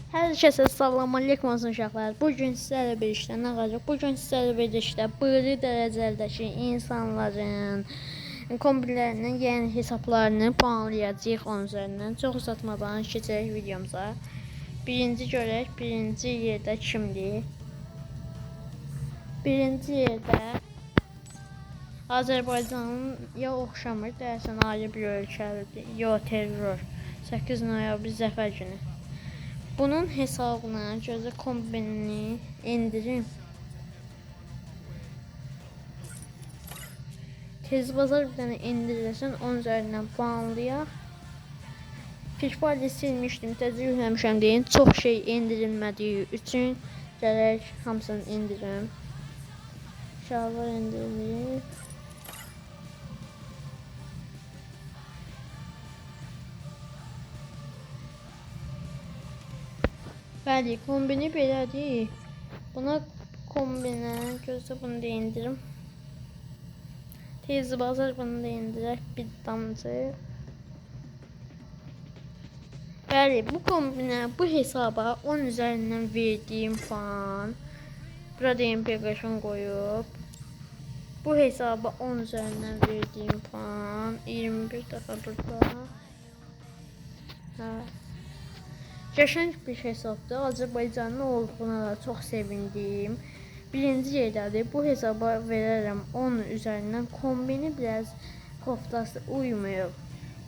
Hər kəsə salam aleyküm olsun uşaqlar. Bugün sizlərlə bir işdə nə qalacaq? Bugün sizlərlə bir işdə biri dərəcədəki insanların kombinlərinin, yəni hesablarını puanlayacağıq onun üzərindən. Çox uzatmadan keçərək videomuza. Birinci görək, birinci yerdə kimdir? Birinci yerdə Azərbaycanın ya oxşamır, deyəsən ayrı bir ölkədir. Yo, terror. 8 noyabr Zəfər günü. Bunun hesabına gözə kombinini endirim. Tez bazar bir dənə endirilsin, onun üzərindən puanlayaq. Free silmişdim, təzə yükləmişəm deyin. Çox şey endirilmədiyi üçün gərək hamısını endirim. Şalvar endirilir. Bəli, kombini belədir. Buna kombinə, gözlə bunu da endirim. Tez bazar bunu da endirək bir damcı. Bəli, bu kombinə, bu hesaba 10 üzərindən verdiyim puan. Burada MP5-in qoyub. Bu hesaba 10 üzərindən verdiyim puan 21 dəfə burada. Hə. Qəşəng bir hesabdır. Azərbaycanlı olduğuna da çox sevindim. Birinci yerdədir. Bu hesaba verərəm 10 üzərindən. Kombini biraz koftası uymuyor.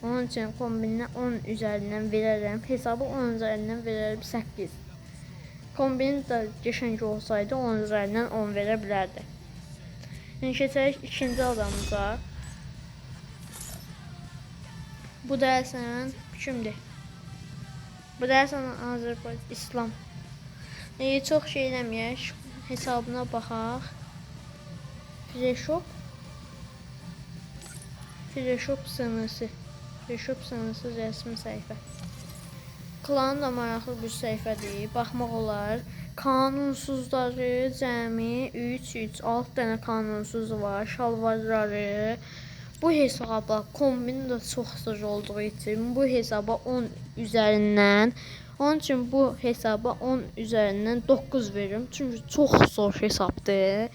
Onun üçün kombininə 10 üzərindən verərəm. Hesabı 10 üzərindən verərəm 8. Kombini də qəşəng olsaydı 10 üzərindən 10 verə bilərdi. İndi keçərək ikinci adamımıza. Bu da əsən kimdir? Bu da əsən Azərbaycan İslam. Çox şey eləməyək. Hesabına baxaq. Freshop. Freshop sınısı. Freshop sınısı rəsmi səhifə. Klan da maraqlı bir səhifədir. Baxmaq olar. Kanunsuzları cəmi 3, 3, 6 dənə kanunsuz var. Şalvarları. Bu hesaba kombin də çox zor olduğu üçün bu hesaba 10 üzərindən, onun üçün bu hesaba 10 üzərindən 9 verirəm. Çünki çox zor hesabdır.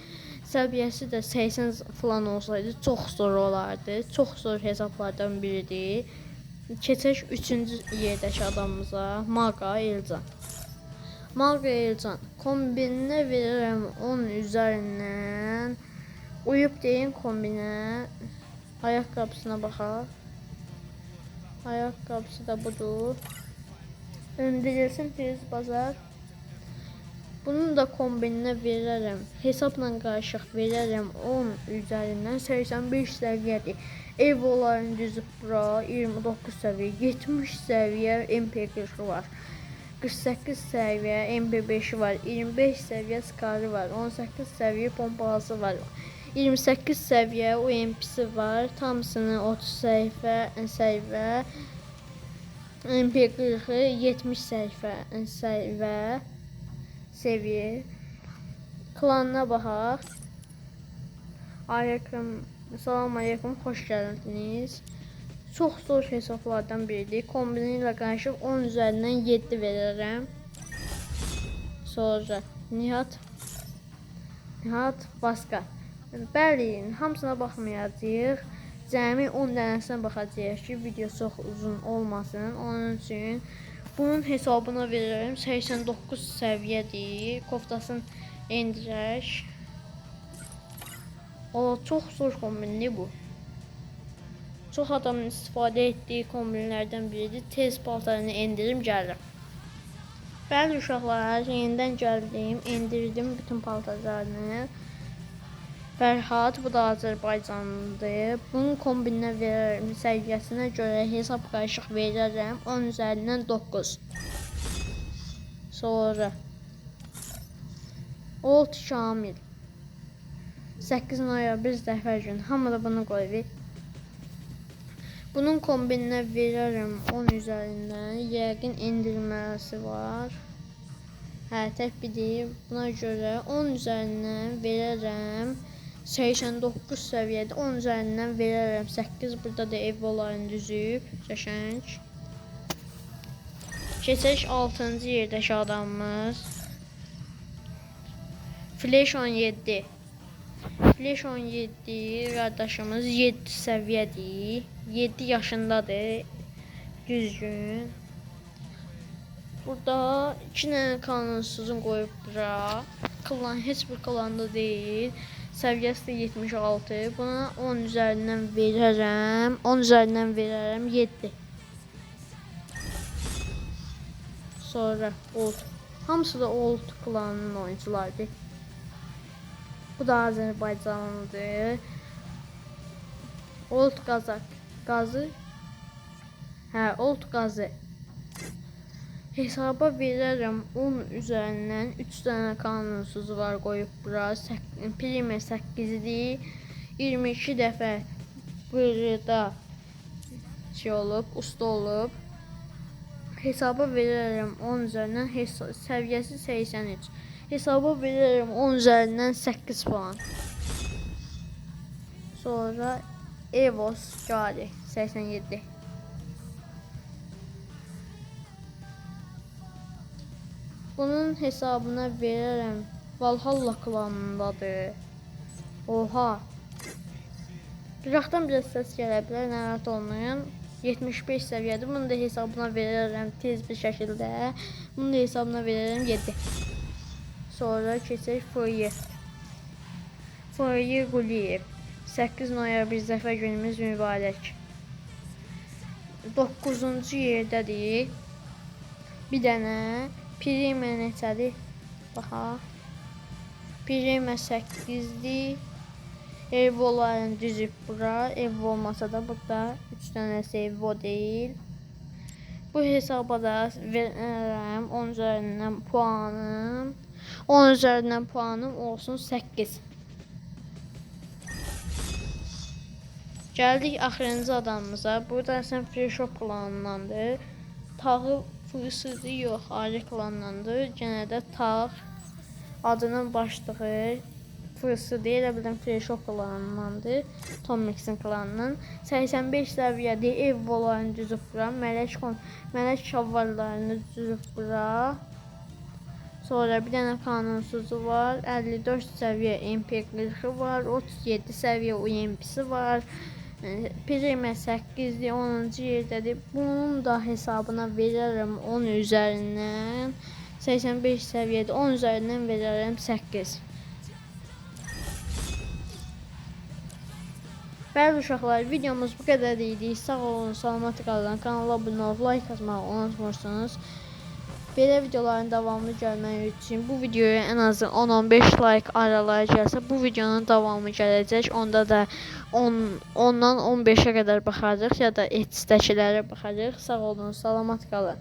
Səviyyəsi də 80 falan olsaydı çox zor olardı. Çox zor hesablardan biridir. Keçək 3-cü yerdəki adamımıza, Maqa Elcan. Maqa Elcan kombininə verirəm 10 üzərindən. Uyub deyin kombinə. Ayaqqabısına baxaq. Ayaqqabısı da budur. Endirilsin tez bazar. Bunun da kombininə verərəm. Hesabla qarışıq verərəm 10 üzərindən 85 səviyyədir. Evoların düzüb bura 29 səviyyə, 70 səviyyə MP40 var. 48 səviyyə MP5-i var, 25 səviyyə Scar-ı var, 18 səviyyə pompalısı var. 28 səviyyə UMP-si var. Tamısını 30 səhifə MP40-ı 70 səhifə səviyyə. Klanına baxaq. Aleyküm, salam aleyküm, xoş gəldiniz. Çox zor hesablardan biridir. Kombini ilə qarışıq 10 üzərindən 7 verərəm. Sonra Nihat Vaska. Bəli, hamısına baxmayacağıq. Cəmi 10 dənəsinə baxacağıq ki, video çox uzun olmasın. Onun üçün bunun hesabına verirəm. 89 səviyyədir. Koftasını endirək. O, çox zor kombinli bu. Çox adamın istifadə etdiyi kombinlərdən biridir. Tez paltarını endirim, gəlirəm. Bəli uşaqlar, yenidən gəldim, endirdim bütün paltarlarını. Fərhad, bu da Azərbaycanlıdır. Bunun kombininə verərəm, səviyyəsinə görə hesab qarışıq verərəm. 10 üzərindən 9. Sonra Old Şamil. 8 noyabr Zəfər günü. Hamı da bunu qoyur. Bunun kombininə verərəm 10 üzərindən. Yəqin endirməsi var. Hə, tək bir deyim. Buna görə 10 üzərindən verərəm. 89 səviyyədə 10 üzərindən verərəm 8. Burada da ev olayını düzüb. Qəşəng. Keçək 6-cı yerdəki adamımız. Flash 17. Flash 17 qardaşımız 7 səviyyədir. 7 yaşındadır. Düzgün. Burada 2 dənə kanunsuzun qoyub bura. Klan heç bir klanda deyil. Səviyyəsi də 76. Buna 10 üzərindən verərəm. 10 üzərindən verərəm 7. Sonra Old. Hamısı da Old klanının oyuncularıdır. Bu da Azərbaycanlıdır. Old Qazaq. Qazı. Hə, Old Qazı. Hesaba verərəm 10 üzərindən 3 dənə kanunsuz var qoyub bura. Primer 8-dir. 22 dəfə burada şey olub, usta olub. Hesaba verərəm 10 üzərindən səviyyəsi 83. Hesaba verərəm 10 üzərindən 8 puan. Sonra Evos Cari 87. Bunun hesabına verərəm. Valhalla klanındadır. Oha. Qıraqdan biraz səs gələ bilər, narahat olmayın. 75 səviyyədir. Bunu da hesabına verərəm tez bir şəkildə. Bunu da hesabına verərəm 7. Sonra keçək F.Y. F.Y. Quliyev. 8 noyabr zəfər günümüz mübarək. 9-cu yerdədir. Bir dənə Prime neçədir? Baxaq. Prime 8-dir. Evoların düzüb bura. Ev olmasa da burada 3 dənəsi Evo deyil. Bu hesaba da verərəm 10 üzərindən puanım. 10 üzərindən puanım olsun 8. Gəldik axırıncı adamımıza. Burada əslən Free Shop klanındandır. Tağı FSD yox, ayrı klandandır. Yenə də Tağ adının başlığı FSD elə bildim Free Shop klanındandır. Tom Mix'in klanından. 85 səviyyədə Evolarını düzüb bura. Mələk şavarlarını düzüb bura. Sonra bir dənə kanunsuzu var. 54 səviyyə MP40-ı var. 37 səviyyə UMP-si var. Prime 8-dir, 10-cu yerdədir. Bunun da hesabına verərəm 10 üzərindən. 85 səviyyədə 10 üzərindən verərəm 8. Bəli uşaqlar, videomuz bu qədər idi. Sağ olun, salamat qalın. Kanala abunə olub like atmağı unutmursunuz. Belə videoların davamlı gəlməyi üçün bu videoya ən azı 10-15 like aralığı gəlsə, bu videonun davamı gələcək. Onda da 10-dan 15-ə qədər baxacaq ya da etsdəkilərə baxacaq. Sağ olun, salamat qalın.